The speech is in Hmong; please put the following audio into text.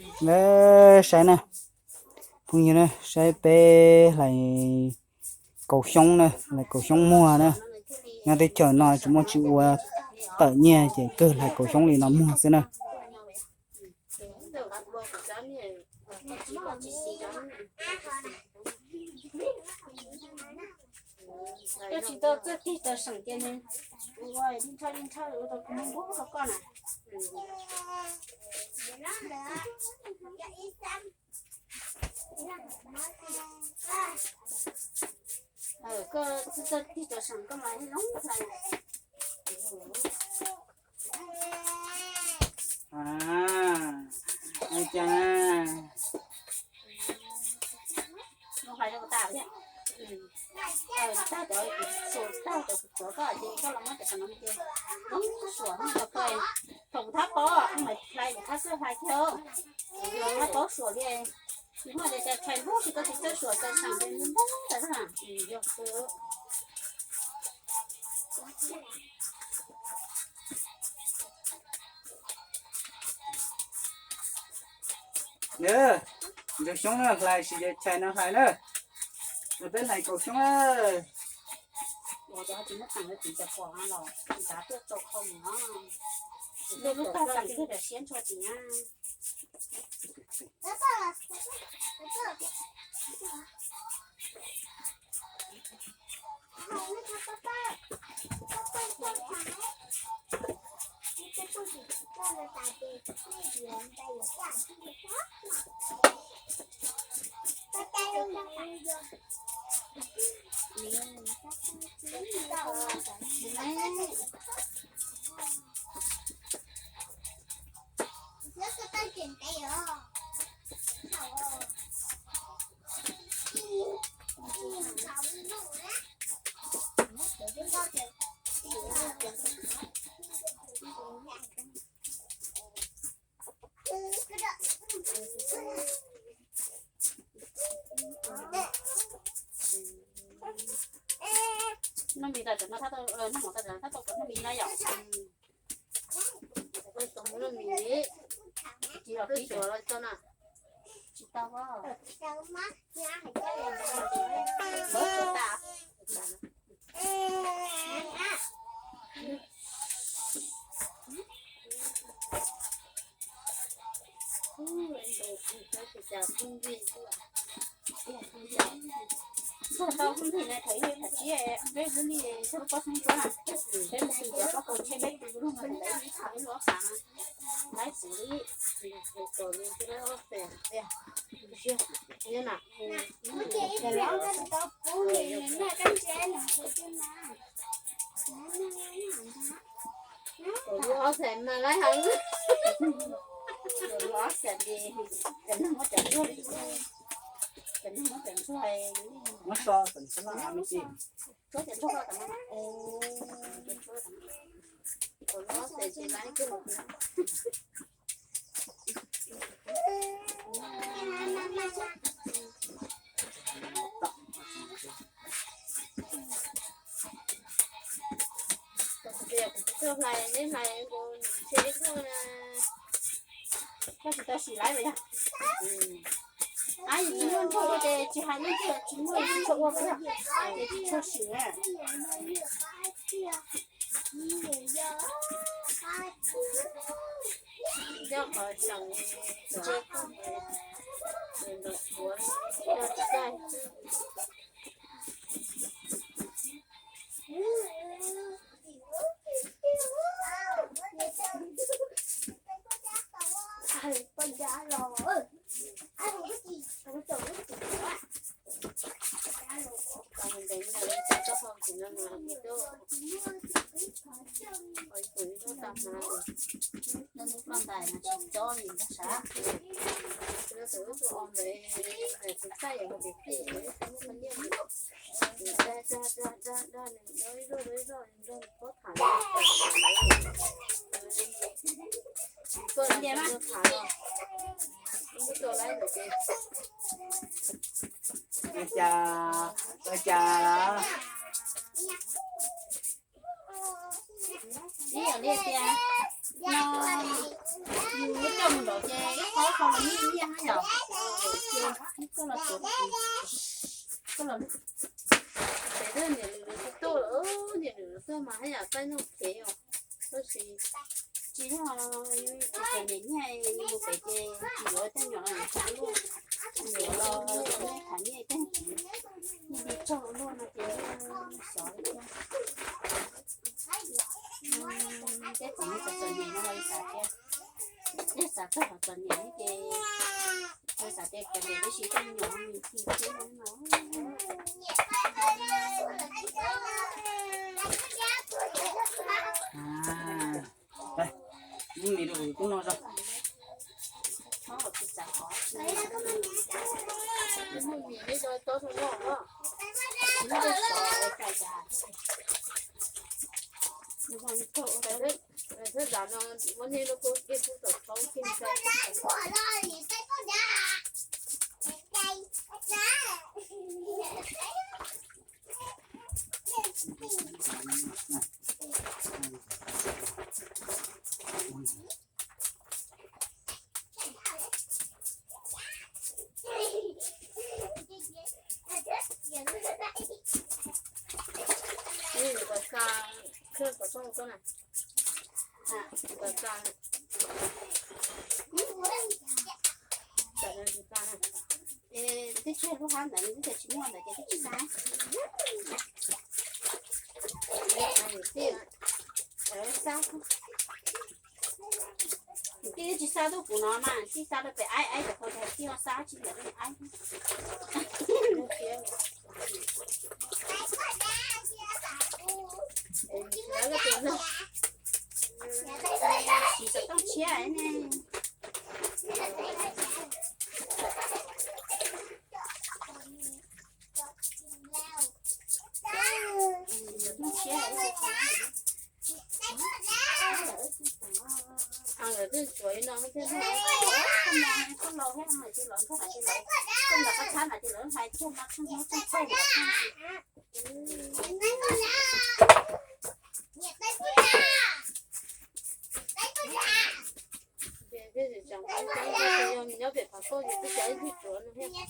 Saib na, phooj ywg na, saib peb hlais kaus xyoob na, hlais kaus xyoob muag na. Nyob teb chaws no tsis muaj tsis ua, tawm nyiaj ces kawg hlais kaus xyoob li no muag xwb na. Koj tsis tau txawj tig rau seem ces nws ua li ntshaw li ntshaw ua rau kuv mus npub rau koj na. Koj txawj tig rau seem koj mas loob ntxhais. Ua cas? Mus hais rau kuv tas thiab. Tag cov suam tag cov kuv txuav koj ces koj los muab cov no mus ces loob suam no rau koj. Thaum kuv thab pob mas hlais kuv thab xwb hlais thiab. Los thab pob suam li. Tsis muaj tias cas tshais npub tsis tau tsis txawj suam txawj seem ces npub tas yog xwb. Ntsuag xyoob no hlais, sis yog tshais no hlais na. Peb hlais kaus xyoob na. Ua cov tsis muaj teem los tsis tau pom los ntav tuaj tau qhov no. Lub lub tag teem thiaj siab ntshua tsis nyab. Noj mis tas, noj mov tas, thab tau kom noj mis na yom. Noj mis, tsis yog pib suav los tsis tau na. Tsis tau. Tau hnub ntawd thaum ib thaj tsib peb lub li txog lub pob xeeb tuab na, peb mus tus cov pob kau tshem peb tus lub no ntawd ib txhais lub ob xav na, laib xwb li. Lub ob xav mas laib heev. Lub ob xav ces cov neeg muab cov ntsuag li, cov neeg muab cov ntsuag li. Muab so, muab so. Tshuab cov ntsuag ko tam no. Lub ob xav ces laib kawg. Kuv tsis tau hlais, neb hlais nkaus ntshe ib tug na. Koj tsis tau sim laib los yog? Ab, yus tsis muaj ntsuag ua ces tsis hais neb ntsuag, tsis muaj ntsuag ua puas yog? Ces tsis tshua sim. Nyob qhov tseem ntse koj, ntawm tuav coj txaij. Ntev ntev txoj hau ntawm no mas tus, tus ib lub tau hnav, tus ib lub koj ntais mas tsis cob li ntag sav. Tus ib tug o ntawd, tus txaij yog tus pij, tus ib tug poj niam, tus dag dag dag dag nws, ib zoj ib zoj nrog nws pob tham, koj tham los, ib tug laib ntawd ces. Ua cas, ua cas? Ib yam li tias no, yus coj mus nraum ces ib qho qho Nyiaj nyiaj yom, koj los tuav, koj los, pem niam lwm lwm tuaj, niam lwm lwm tuaj mas haj yam txaij noj kev os. Tab sis tsis yog, tsis txom nyem nyiaj, mus pem ces tsis yuav tej nyom los yuav luaj, yuav los nej tham nyiaj tej, nyiaj li tsaug luaj no ces xyov li thiab. Tej txiv neej txom txom nyem no los xav tias, nej xav txog qhov txom nyem ces xav tias cov niam tib si tej nyom nws ci thiab no. Muab mis rau kuv tub noj tso. Twb tsis lub hab ntawd, twb tsis muaj ntawd ces twb tsis xa. Xa, tij tsis xa tuaj kuv no mas tij xa rau pem aib, aib cov qhau tij ho xa tsis yam aib. Tsis xav tooj tshiab ne. Koj laus thiab no ces lawv, koj ntawm qab txhab no ces lawv hais tiag no, koj hnub koj txawj no. Nyob pem qhov tuaj ces twb cov ib tsuav no thiab.